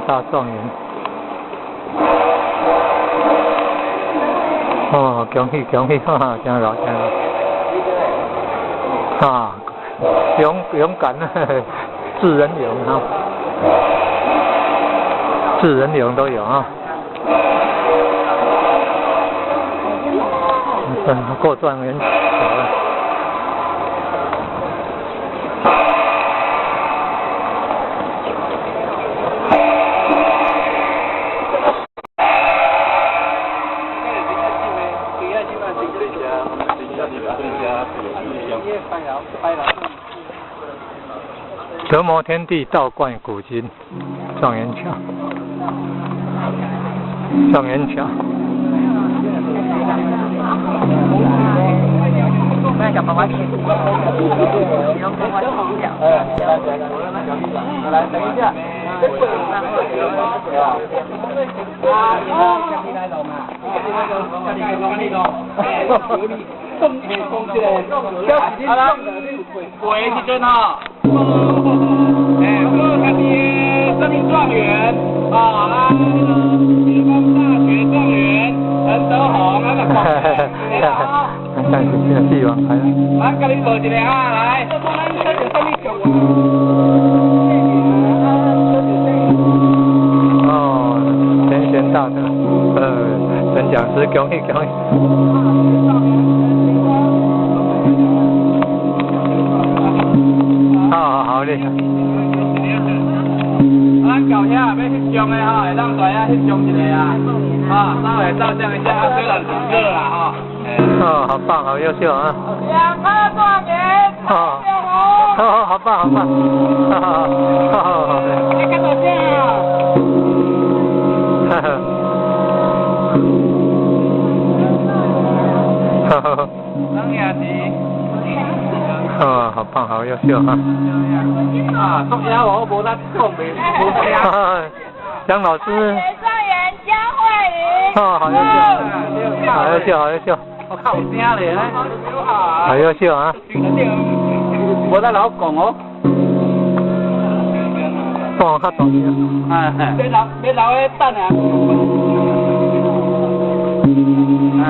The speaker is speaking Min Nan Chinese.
大狀元。哦，恭喜恭喜，哈哈，真老真老。啊，勇勇敢，智人勇哈，智人勇都有啊。嗯，過狀元橋了。德摩天地道觀古今，狀元橋，狀元橋。來，等一下。好啦，過時陣吼，報家己的什麼狀元啊？啊，那個理工大學狀元陳德宏，啊個。咱甲你報一個啊，來。哦，前賢大德，陳講師，恭喜恭喜。好好好嘞。咱到遐欲翕相的吼，會當在遐翕相一下啊，啊，稍微照相一下，雖然很熱啦吼。哦，好棒，好優秀啊！兩顆狀元，哦，好好好棒，好棒，哈哈，哈哈，你看到這啊？哈哈，哈哈，咱也是。哦，好棒，好優秀啊！啊，昨夜我無得講袂，無聲。江老師。狀元江慧雲。哦，好優秀，好優秀，好優秀。我較有聲咧，好優秀啊！無得老講哦。講較大聲。哎，別留，別留咧等啊。哎。